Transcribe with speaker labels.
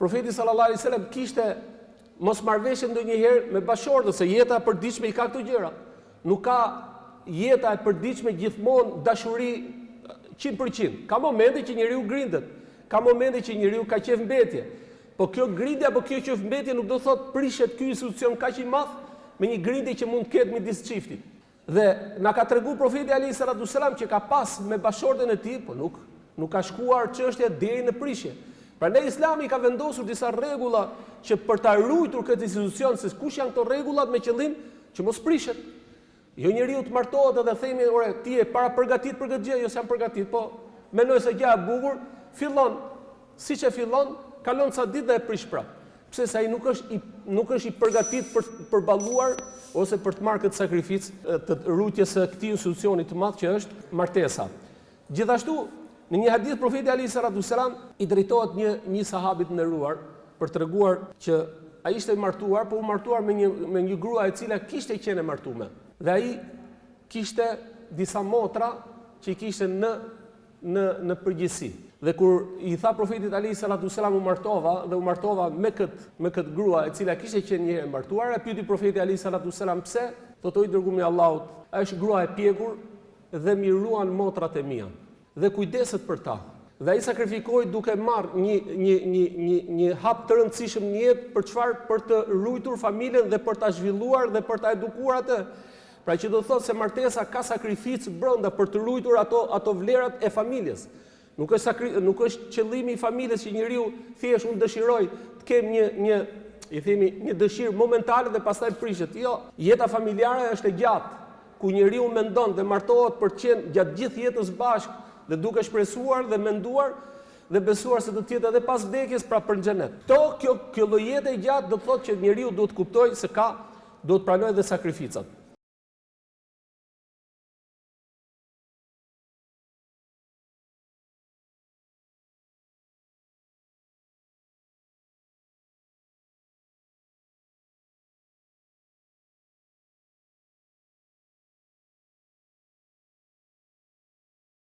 Speaker 1: Profeti sallallahu alaihi wasallam kishte mosmarrëveshje ndonjëherë me bashkëshorten, se jeta e përditshme i ka këto gjëra. Nuk ka jeta e përditshme gjithmonë dashuri 100%. Ka momente që njeriu grindet, ka momente që njeriu ka qejf mbetje. Po kjo grindje apo kjo qejf mbetje nuk do të thotë prishet ky institucion kaq i madh me një grindje që mund të ketë midis çiftit. Dhe na ka tregu profeti alejhi salatu selam që ka pas me bashkëshorten e tij, po nuk nuk ka shkuar çështja deri në prishje. Prandaj Islami ka vendosur disa rregulla që për ta ruajtur këtë institucion, se kush janë këto rregullat me qëllim që mos prishet. Jo njeriu të martohet edhe themi, ore, ti je parapërgatit për këtë gjë, jo s'jam përgatit, po mendoj se gjë e bukur, fillon Siç e fillon, kalon ca ditë dhe e prish prapë. Pse se ai nuk është i nuk është i përgatit për të përballuar ose për të marrë këtë sakrificë të ruajtjes së këtij institucioni të madh që është martesa. Gjithashtu, në një hadith profeti alejhi salatu selam i drejtohet një një sahabi të nderuar për të treguar që ai ishte i martuar, po u martuar me një me një grua e cila kishte qenë e martume. Dhe ai kishte disa motra që i kishte në në në përgjithësi. Dhe kur i tha profetit alejhi salatu selam u martova dhe u martova me kët me kët grua e cila kishte qenë një herë e martuar, e pyeti profeti alejhi salatu selam pse? Thotë o i dërgumi i Allahut, është grua e pjekur dhe m'i ruan motrat e mia dhe kujdeset për ta. Dhe ai sakrifikoi duke marrë një një një një një hap të rëndësishëm në jetë për çfarë? Për të ruajtur familjen dhe për ta zhvilluar dhe për ta edukuar atë. Pra që do të thotë se martesa ka sakrificë brenda për të ruajtur ato ato vlerat e familjes. Nuk është sakri, nuk është qëllimi i familjes që njeriu thjesht unë dëshiroj të kem një një i themi një dëshirë momentale dhe pastaj prishet. Jo, jeta familjare është e gjatë, ku njeriu mendon dhe martohet për të qenë gjatë gjithë jetës bashkë dhe duke shpresuar dhe menduar dhe besuar se do të jetë edhe pas vdekjes, pra për në xhenet. To, kjo kjo lloj jete e gjatë do të thotë që njeriu duhet të kuptojë se ka Duhet të pranojë dhe sakrificat.